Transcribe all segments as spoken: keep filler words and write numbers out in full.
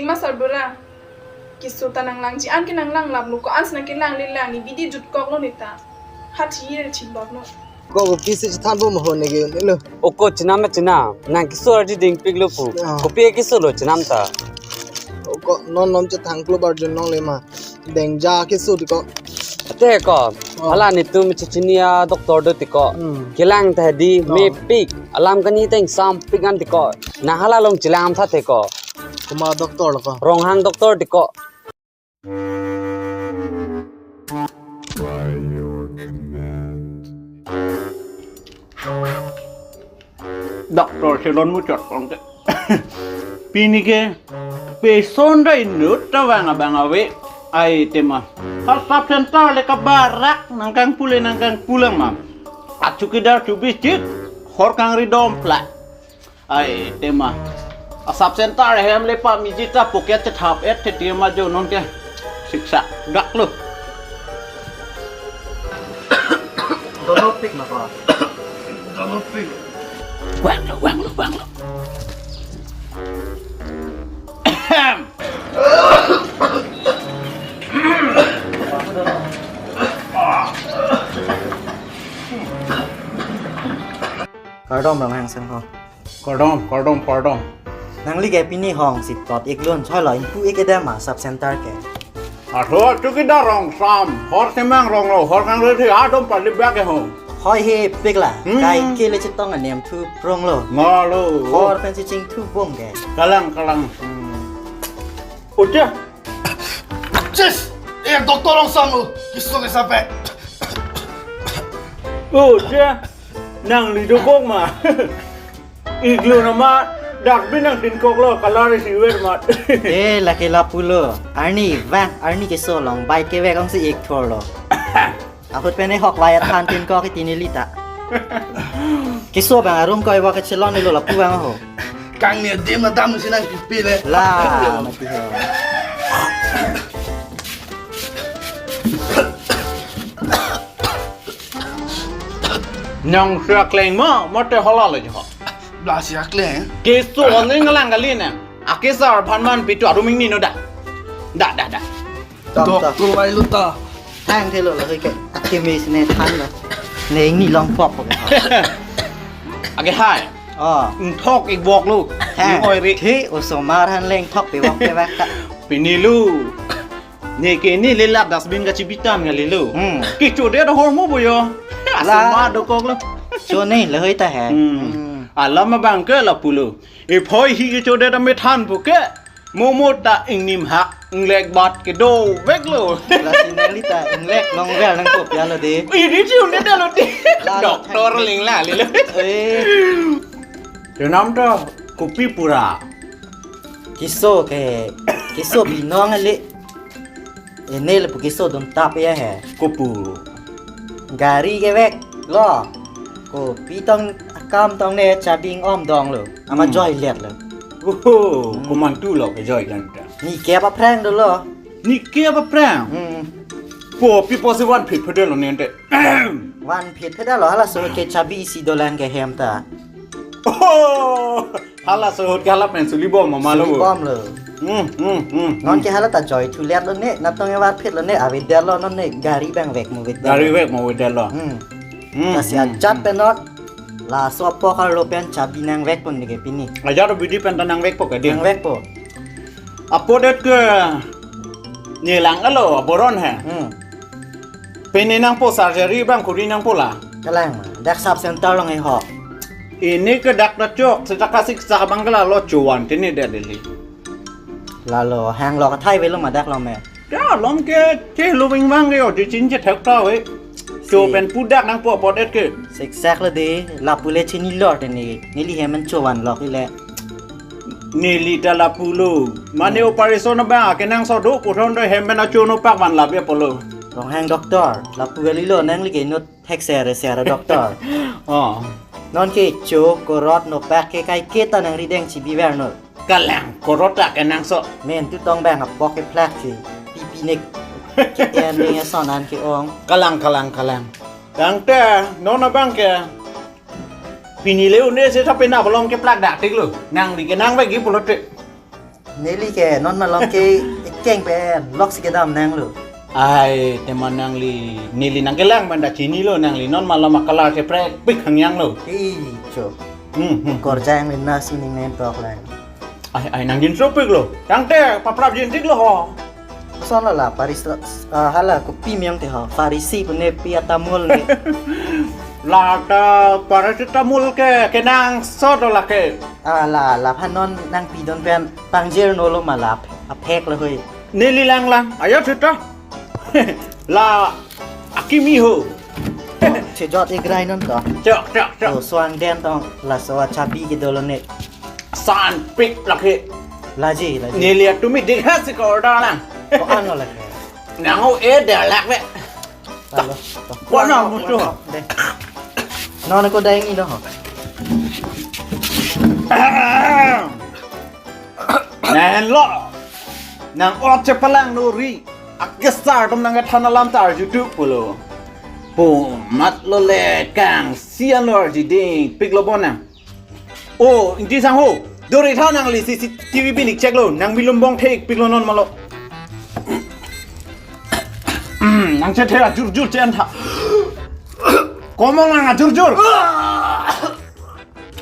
Masar bura. Keso ta nanglang ji an ke nanglang laplo, ko-an si nangkelang le lang, ne bidi jutkoklo ne ta. Hat hir chimbablo. Ko ko kisi chethan po mo ho ne ke ne lo. O ko chenam ma chenam. Nang keso ardi dingpiklo pu. Ah. Kopi keso lo chenam ta. O ko non non chethan klo bar jun nong le ma. Dengja keso ti ko. Ate ko. Oh. Hala netum chechini a doctor do ti ko. Hmm. Kelang ta di. Oh. Mepik. Alam kani teng sampik an ti ko. Nang hala along chelang tha te ko. Komat doctor lo ko? Ronghang doctor ti ko. By your command. Doctor Selon muchot kong ke. Pini ke patient ta inut ta vang abang ave. Ai tema. Hal sub center le kabarak nangkangpu le nangkangpu lang ma. A chowkidar chobis chit hor kangri dom pla. Ai tema. A sub center hem le pa mijit ta pocket chethap et te tema jo non ke. Siksa dak lo. Dono pik ma ko. Dono pik. Vanglo, vanglo, vanglo. Ahem. Kardom Ronghang Sengho. Kardom, kardom, kardom. Nangli ke pini hong si tot ik lun choi lo, ingpu ik kedam ma sub center ke. Aso chowkidar rong sam, hor semang rong lo, hor kangri si adom pali bak ke ho. Hoi he pik la, hmm, kaike le chetong anem thu prong lo. Nga lo. Hor pen si chingthu bom ke. Kalang, kalang. Hmm. Ocha. Chis, eh, doctor rong sam lo, keso ke sape. Ocha. Nangli dokok ma. Iglo nama dustbin nangtinkoklo, kalar isi ver mat. Eh, lake lapulo. Arni vang, arni keso along bike kevek ong si ik thor lo. Ahut pen e hok vayat han tinkok iti neli ta. Keso abang arum koi wa kechelon nelo lapu vang ho. Kangni adim adam si nangpipi le. La, mati ho. Nang siakleng ma, mate hala le jo. Bla siakleng. Keso aning lang kali ne. Akesar phanman pitu arum ingni no da. Da, da, da. Tam, tam. Doktor vai luta. Thang thelo lo ke. Ake mes ne than lo. Ne ingni long pok pok. Ake hai. Oh. Ingthok ik bok lo. Hai. Ni oi ri. The osomar han leng thok pe bok pe bak ta. Pini lo. Ne ke ne le la dustbin kachibitan kalilo. Hmm. Kechodet ahormu boyo. La. Asoma dokoklo. Cho ne le hoi ta hai. Hmm. Hmm. Alam abang ke lapulo. Ephoi hi kechodet amethan po ke. Momo ta ingnim hak inglek bat kedoveklo. La si nangli ta inglek nong vel nangkopya lo de. Ini si unde lo de. La, la, doktor thank you. Ling la lilo. Eh. Chenam ta kopi pura. Keso ke, keso binong ale. Ene le pu keso dun tap ya he. Kopu. Gari kevek lo. Kopi tong akam tong ne chabing om dong lo. Ama, hmm, joi let lo. Oho, hmm, komantu lo ke joi kan ta. Ni ke apa prank dolo? Ni ke apa prank? Hmm. Po pi po si van phit phit lo nente. Van phit phit lo, halaso ke chabi isi dolang ke hem ta. Oh, halaso ahut ke hala pen suli bom ma lo. Suli bom lo. Hmm, hmm, hmm. Non ke hala ta joi thulet lo ne, natong e var phit lo ne, avedet lo non ne, gari bang vek mo vedet. Gari lo. Vek mo vedet lo. Hmm. Hmm, ta si, hmm, ajat, hmm, pen not. Laso apok arlo pen chabi nangvek pon ne ke pini. Ajat bidi pen ta nangvek po ke din. Nangvek po. Apo det ke nelang alo aboron he. Hmm. Pene nangpo surgery bang kuri nangpo la. Kalang, dak sub center along e ho. Ini ke dak ta chok, seta kasik sa bang ke lalo chuan tini dia Delhi. Lalo, hang lo kathai velo ma dak lo me. Ya, lom ke, che lo bing bang ke, o, di chin che thek ta ve. Cho si pen pu dak nangpo po det ke. Siksak lo de, lapu le chini lor tini. Neli hem an chuan lok ile. Neli ta lapulo. Mane, hmm, operation ba kenangsot do puthon do hem pen achono pak van lap ya pulo. Ronghang doctor, lapu kali lo nangli ke inut thek sere sere doctor. Oh. Non ke cho korot nopak ke kaike ta nangrideng chibi ver no. Kalang korot ta kenangsot. Men tu tong bang apok ke plak si. Pipi nek. Ke en ning ason an ke-ong. Kalang, kalang, kalang. Tangte non abang ke. Pini le une se tha pena bolong keplak dak tik lo. Nangli ke nangvek gi pulote. Neli ke non malom ke ekeng pen lok si kedam nanglo. Ai, tema nangli, neli nangkelang pen ta chinilo nangli, non malom a-colour ke prek pik hangyanglo. Icho. Hmm, hmm. Korjang le nasi ning nem tok lang. Ai, ai, nang jin sopik lo. Tangte, paprap jin tik lo ho. Son la la, Paris la, ah, hala kopi miyang te ho. Farisi pune pi atamul ne. La ta paracetamol ke, kenangsot lo lake. Ah, la, la phan non nangpidun pen pangjir nolo ma la, aphek lo hoi. Neli lang lang, ayo chuta. La akimi ho. Chejot igrai non to. Chok, chok, chok. Oh, suang den tong, laso achabi ke dolo ne. Sanpik lake. Laji, laji. Neli atumi dikha si ko order lang. Ko-an lo lake. Nang ho e der lak le. Alo. Ko-an lo mutu. De. Non ko dai ngi do ho. Nang lo. Nang ot chepalang nori. Akesar atum nangkethan alam ta arju tu pulo. Pu mat lo le kangsian lo arji dingpik lo bon nang. Oh, Ingti Sangho, dori tha nangli C C T V bin ik check lo, nang milum bong thek pik lo non malo. Hmm, nang chethe ajur jur chen tha. Komong nang ajur jur.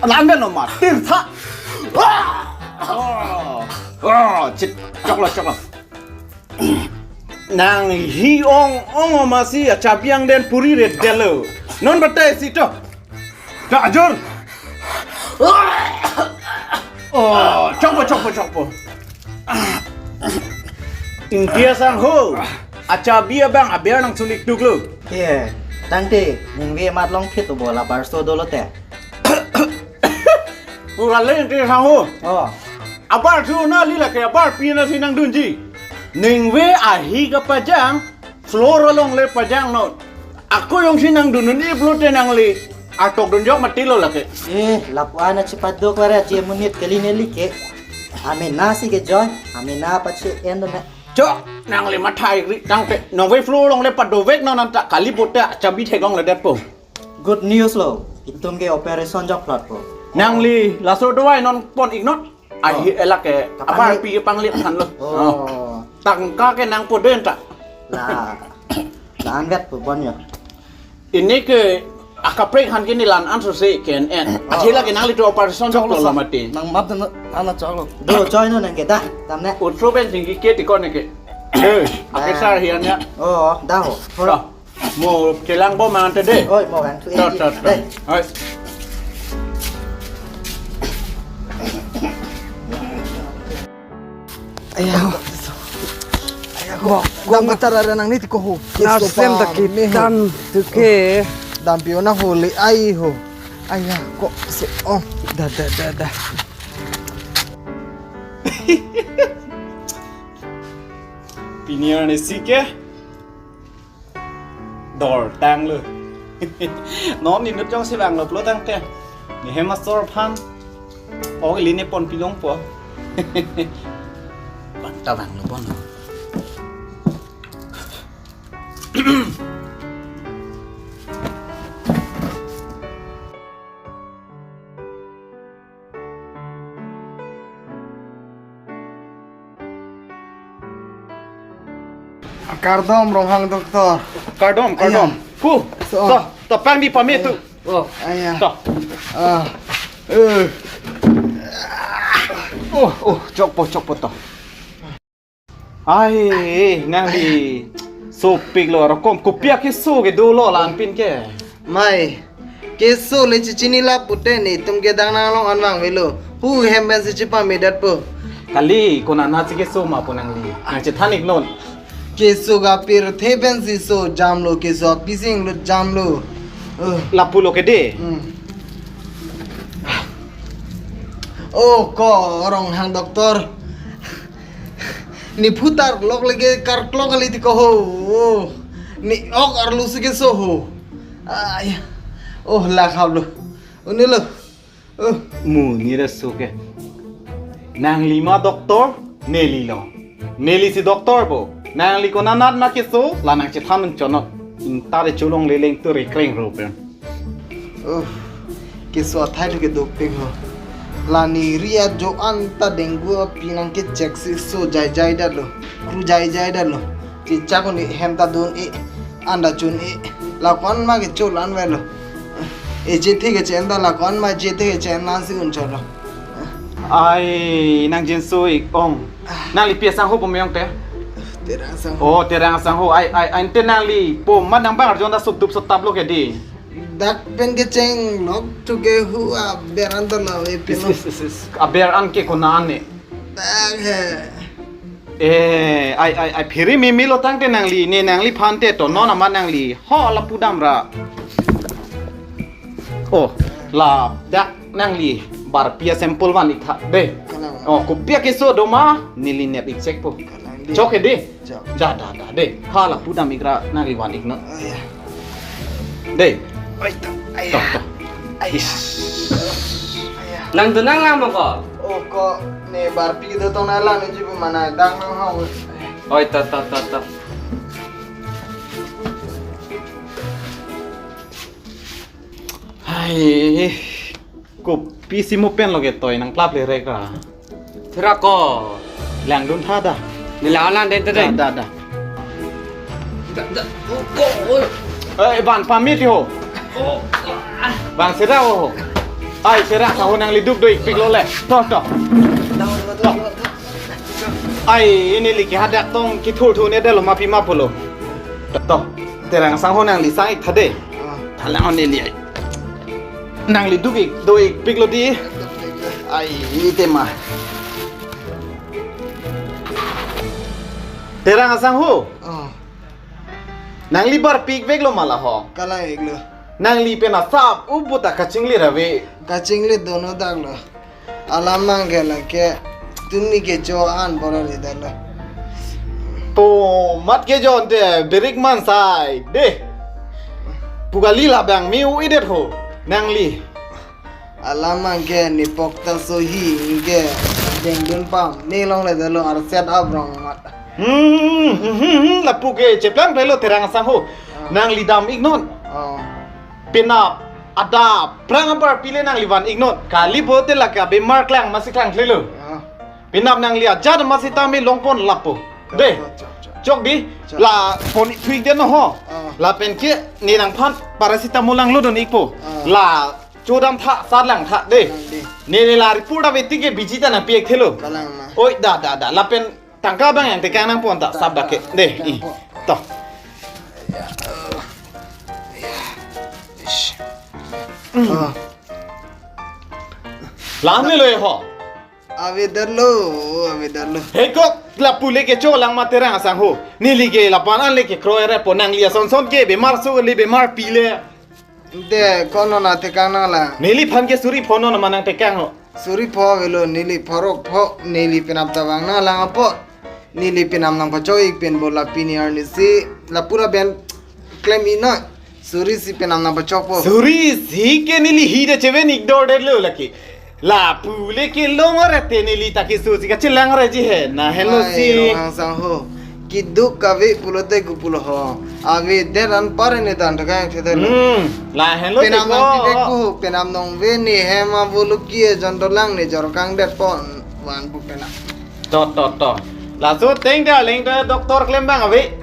Lan ben lo ma, tir tha. Oh, oh, chit, chok lo, chok lo. Nang hi ong ong ma si achabi angden puri re delo. Non batai si to. Ta ajur. Oh, chokpo, chokpo, chokpo. Ingti Sangho. Achabi abang aber nang sunik tuklo. Ye, tangte, ningve mat long phit bo la barso dolo te. Pura le Ingti Sangho. Oh. Abar thu na li lake abar pi na si nangdunji. Ningve ahi kepajang, floor along le pajang non. Ako jongsi nangdun un-e pulote nangli atok dunjok mati lo lake. Eh, lapu-an achipaduk vare aji monit kali neli ke. Amena si ke join, amena pache-en do na. Chok, nangli mathai ri tangte. Ningve floor along le padovek non anta kali puta chabi thek long le detpo. Good news lo, itum ke operation jok plot po. Nangli laso dawai non pon ik non. Ahi, oh, elak ke, kapan apar pi panglit han lo. Oh. Oh. Tangka ke nangpo den ta. La. La-an vet po bon yo. Ini ke akaprek han ke ni la-an sose ke en en. Oh. Athela ke nangli tu operation chok lo, chok lo sa. Mati. Nang map dan ana chok lo. Do choi no nang ke ta. Tam ne. Utro ben singgi ke tikon ke. Eh, akesar hian ya. Oh, dah ho. Dah. Mo chelang bom ante de. Oi, mo kan tu. Tot, tot, tot. Deh. Oi. Aya. Aya, ko. Ko matar ada nang niti ko ho. Nasem ta kitan tu ke. Dampi ona ho le ai ho. Aya, ko se, oh. Da, da, da, da. Pini arni si ke. Dor tanglo. Non inut jongsi vanglo pulo tangte. Ne hem asor aphan. O ili ne ponpi longpo. Bang ta vanglo bon. Kardom Ronghang doktor. Kardom, aya, kardom. Pu. So. To, to pangdi pame tu. Oh. Aya. To. Ah. Eh. Oh, oh, chokpo, chokpo to. Ai, nangli sopik lo rokom kopi akeso ke dolo la-an pin ke. Mai, keso le chichinilo pute netum kedang nanglong-an vangvelo. Hu hem pensi chipamedatpo. Kali, konat si keso ma pu nangli. Nang chethan ik non. Keso kapir the pensi so jamlo, keso apising lo jamlo. Uh. Lapu lo ke de. Hmm. Oh, ko Ronghang doktor. Ne phutar lok lege karklok kali ti ko ho. Ne ok arlo si keso ho. Ai. Oh, la khap lo. Une lo. Oh. Mu ni re so ke. Nangli ma doktor, neli lo. Neli si doktor bo. Nangli konat ma keso, la nang chethan un chonot. Ingta re cholong leleng tu re kreng ro pen. Oh, keso athai tu ke dopik ho. La neli ri ajo anta dengue api nangkechek si so jaijai detlo. Kru jaijai detlo. Chichak un-e, hem ta dun-e, anda chun-e. La ko-an ma kecho la-an avelo. E chethe kechen ta la ko-an ma chethe kechen la-an si unchotlo. Ai, nang jinso ik ong. Nangli pi asangho pu me-ong te? Terang asangho. Oh, Terang asangho. Ai, ai, ai, ante nangli pu ma nang bang arjon ta sutup sutaplo ke di. Dak pen kecheng lok tu ke hu aber an ta la ave pilo. Is, is, is, is. Aber an ke konat ne? Dak he. Eh, ai, ai, ai, phiri mimi lo tangte nangli, ne nangliphan te to non amat nangli. Ho lapu damra. Oh, la dak nangli barpi asample van ik tha de. Kalang. Oh, kopi akeso do ma, neli nep ik chek po. Kalang de. Chok ke de. Chok. Da, da, da, de. Hala pu dam ikra nangli van ik non. Oh, ya. De. Oi, to. Aya. To, to. Aya. Is. Aya. Nang tu nang lang mo ko? Oh, ko ne barpi do tong na lang ne ji pu mana dang nang hau. Oi, to, to, to, to. Hai, kopi si mo pen lo ke toi nang klap le rek ra. Thera ko. Langdun tha da. Neli lang lang den te Da, den. Da, da. Da, da. Oh, ko, oi. Eh, van pamit ho. Oh, ah. Van sera ho. Ai, sera sa ho nangli duk do ik piklo le. To, to. Da, da, da, da, da. Ai, neli ke hadak tong kithur thur ne detlo ma pi ma pulo. To, to. Terang asangho nangli sang ik tha de. Ah. Tha lang neli ai. Nangli duk ik, do ik piklo di. Ai, ite ma. Terang asangho. Oh. Nangli barpi ik veklo ma la ho. Kalang iklo. Nangli pen asap ubu ta kachinglit ave. Kachinglit do no dak lo. Alam mang ke lake tumi kecho an bora le dala. To mat ke jon te berik man sai de. Pu kali labang mi u-i det ho. Nangli. Alam mang ke ne pok ta so hi ke dengdun pam ne long le dalo arset abrong mat. Hmm, hmm, hmm, hmm, lapu ke cheplang pelo Terang asangho. Ah. Nangli dam ik non. Oh. Penap adap prang apar pile nangli van ik non. Kali bo te lake abemar klang masi klangkle lo. Ah. Penap nangli ajat masi tame longpon lapu. De. Chok, chok, chok. Chok di. Chok. La pon ik thuik den ho. Ah. Lapen ke ne nangphan paracetamol langlo dun ikpo. Ah. La chodam tha, sat lang tha de. Lang de. Ne, ne la report ave tik ke biji ta nangpi ik thelo. Kalang ma. Oi, da, da, da. Lapen tangka bang yang tekang nangpon ta sap dak ke. De, i. To. Ya, eh, ya. Ish. Ah. Lam ne lo ho. Ave dalo, ave dalo. Hei kok, lapu le kecho lang ma Terang asangho. Neli ke lapu-an le kekroi re po nangli ason son ke bemar so le bemar pile. Te ko non atekang nang lang. Neliphan ke suri pho non ma nang tekang ho. Suri pho avelo neli pharo pho neli penap ta vang nang lang apot. Neli penap nangpachok ik pen bo la pini arni si lapu ra ben klem ik non. Suri si penap nangpachok po. Suri si ke neli hi de cheven ik dor det lo lake. Lapu le kelong ore te neli ta keso si kachelang ore ji he. Na helo. Ai, si. Terang asangho. Keduk kave pulote ku pulo ho. Ave det anpar ne dan thakang the det lo. Hmm, la helo. Penap te ko. Nangpi vek pu, penap nong ve ne hem avelo ke jon dolang ne jor kang det pon van pu penap. To, to, to. Laso teng da leng da doctor klem bang ave.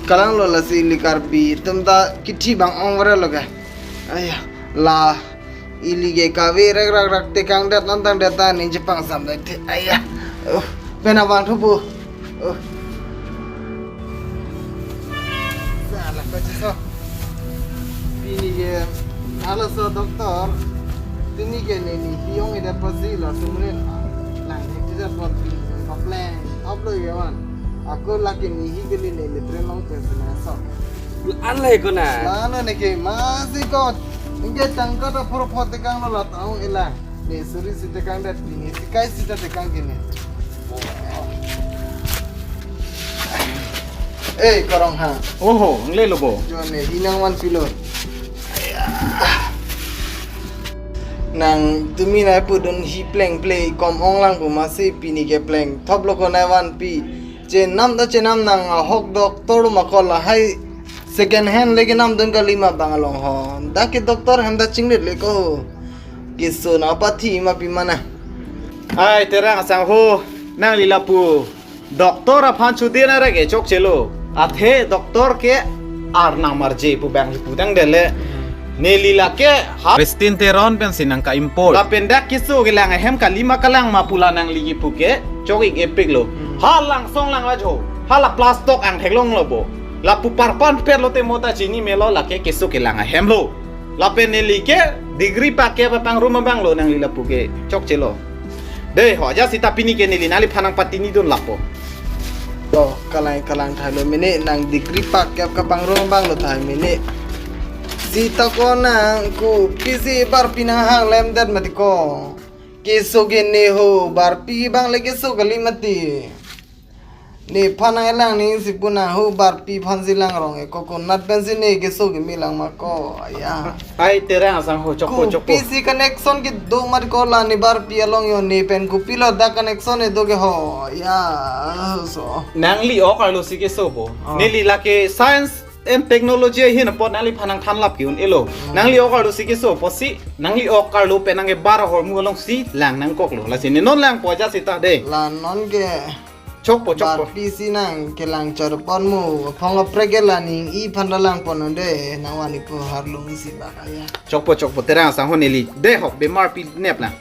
Kalang lo lasi ili Karbi atum ta kithi bang ong vare lo ke. Aya, la ili ke kave rak rak rak tekang det nang tang det ta ning chepang sam det the. Aya. Oh, penap vang thu pu. Oh. Sa la ko so. Pini ke halaso doctor. Pini ke neli hi ong ida pasi la sumrin. Lang hekti da pon pini papleng. Aplo ye man. Ako lake neli hi ke neli train long pen sina so. An le ko na. La no ne ke masi ko. Ingke tangka ta pharo pho tekang lo la ta ong ila. Ne suri si tekang det pini si kai si ta tekang ke ne. Eh, korong ha. Oho, ngle lo bo. Jo ne, hi nangvan pilo. Nangtumi nai pudun hi pleng ple kom ong lang pu masi pini ke pleng thop lo ko nai vanpi. Chenam ta chenam nang ahok doctor ma ko lahai second hand le kenam dun kali ma bang along ho. Dak ke doctor hem ta chinglet le ko. Keso nangpathi ma pima na. Ai, Terang asangho, nangli lapu doctor aphan chudin arek ke chokchelo. Athe doctor ke Arnam arje pu bang pu tangdet le. Neli lake ha Christine Teron pensi nangka-import. Lapen dak keso kelang ahem kali ma kalang ma pu la nangli kipu ke chok-ik epiklo. Hmm. Ha langsong lang ajo. Hala plastok angthek longlo bo. Lapu parpan perlo te mota chini melo, lake keso kelang ahem lo. Lapen neli ke degree pakep kapangrum abang lo, nangli lapu ke chokchelo. Dei ho, ajat seta pini ke neli nangliphan nangpatini dun lapo. To, kalang kalang thailo mene, nang degree pakep kapangrum abang lo thai mene. Seta ko nang kopisi barpi nanghang lemdet mati ko. Keso ke ne ho, barpi abang le keso kali mati. Nephan nang elang ning si pu nang ho, barpi aphan si langrong e, coconut pensi ne keso keme lang ma ko. Aya. Ai, Terang asangho, chokpo, chokpo. Kopisi connection kedo mati ko la ne barpi along yo, ne pen kopilo dak connection kedo ke ho. Ya, so. Nangli ok arlo si keso bo. Ah. Neli lake science and technology ahin apot nangliphan nangthanlap ke-un-elo. Hmm. Nangli ok arlo si keso pusi, nangli ok arlo pen nangkebar ahormu alongsi lang nangkoklo. Lasi ne non langpo ajat seta dei. La non ke Chokpo, chokpo. Barpi si nang kelang chor pon mo, phong aprek ke la ning-i aphan ta langpon un dei, nang vanipo harlung isi bak aya. Chokpo, chokpo, Terang asangho neli. Dei ho, bemar pi nep lang.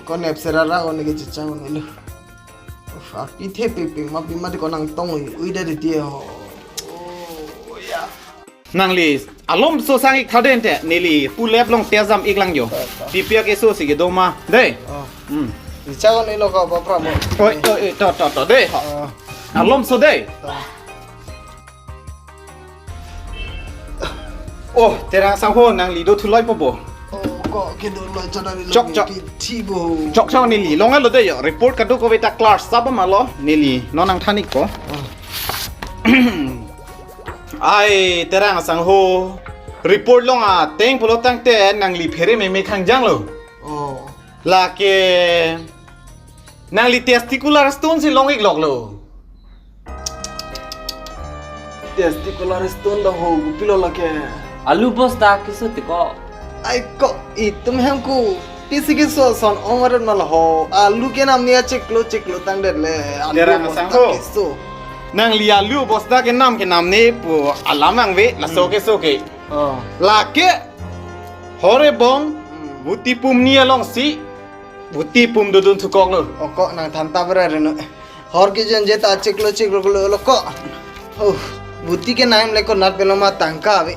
Ko nep serara ko ne ke chichang un lo. Uf, api the pe pe ma pi ma de ko nangtong ui ui da de tie ho. Oh, ya. Nangli alomso sang-ik tha den te, neli pu lab along test jam-ik lang jo. Ta, ta. Pi pi akeso si kedo ma. Dei. Oh. Hmm. Chichang un lo ko ba pra mo. Oi, oi, oi, to, to, to, dei. Oh. Alomso dei. Ta. Oh, Terang asangho nangli do thuloi po bo. Oh, ko kedo loi chana ni. Chok, chok. Kithi bo. Chok, chok, neli longlo dei jo. Report kadokave ta clear sab ma lo. Neli non nangthan-ik ko. Oh. Ai, Terang asangho. Report along ateng pulo tangte nangli phere meme khangjang lo. Oh. Lake nangli testicular stone si long-ik lok lo. Testicular stone da ho, kopilo lake. Alu bosta keso te ko. Ai ko, itum hem kopisi keso ason ong aret ma la ho. Alu kenamne achiklo chiklo tangdet le. Alu Terang bosta asangho. Keso. Nangli alu bosta kenam kenamne pu alam angve, laso Hmm. keso ke. Oh. Lake hor ebong, Hmm. Voti pumni alongsi, voti pum dodun thukok lo. Oh, ko nangthan ta bra reno. Hor ke jen je ta chiklo chiklo lo lo ko. Oh, voti kenam le ko nat pelo ma tangka ave.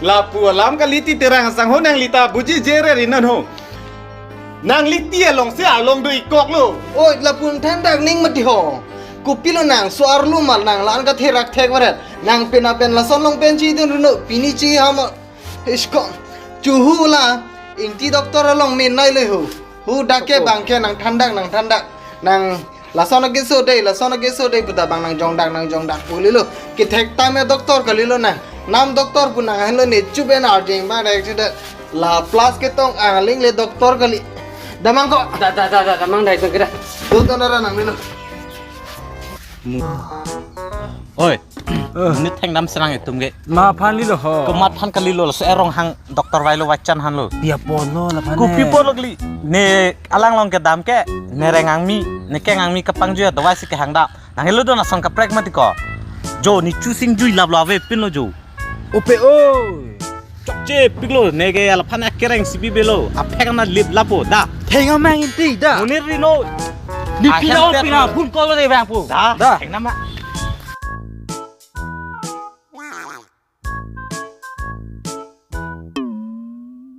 Lapu alam kali ti Terang asangho, nangli ta buji jere ri non ho. Nangli ti alongsi arlong do-ik kok lo. Oi, lapu nangthan dak ning mati ho. Kopilo nang so arlo mal nang lan ka therak thek varet. Nang pena pen lason long pen chidun runo pini chi ham. Iskon. Chuhu la, ingti doctor along menai le ho. Hu dak ke Opo. Bang ke nangthan dak, nangthan dak. Nang lason keso dei, lason keso dei pu ta bang nangjong dak, nangjong dak pu lilo. Kethek tame doctor kalilo nang. Nam doctor pu nang henlo ne chuben arjeng ba dek chudet. La plus ketong angling le doctor kali. Damang ko. Da, da, da, da, damang dai tong kira. Tu tu nara nang lilo. Oi, eh, ne thengdam serang itum ke. Ma aphan lilo ho. Komat aphan kalilo, laso erong hang doctor vailo vachan hanlo. Pi apotlo la aphan. Kopi ne. Apotlo kali. Ne alanglong kedam ke, ne reng angmi, ne keng angmi kapangju ya dawai si kehang dam. Nang helo do na song kaprek mati ko. Jo ne chusing jui laplo avepinlo jo. Ope oi. Chokche piklo, ne ke alaphan akereng si bibelo. Aphek na lip lapo da. Theng amang inti da. Monit rino. Ni ahem pina tet pina lo. Phone call de bang po. Da. Da. Theng nama.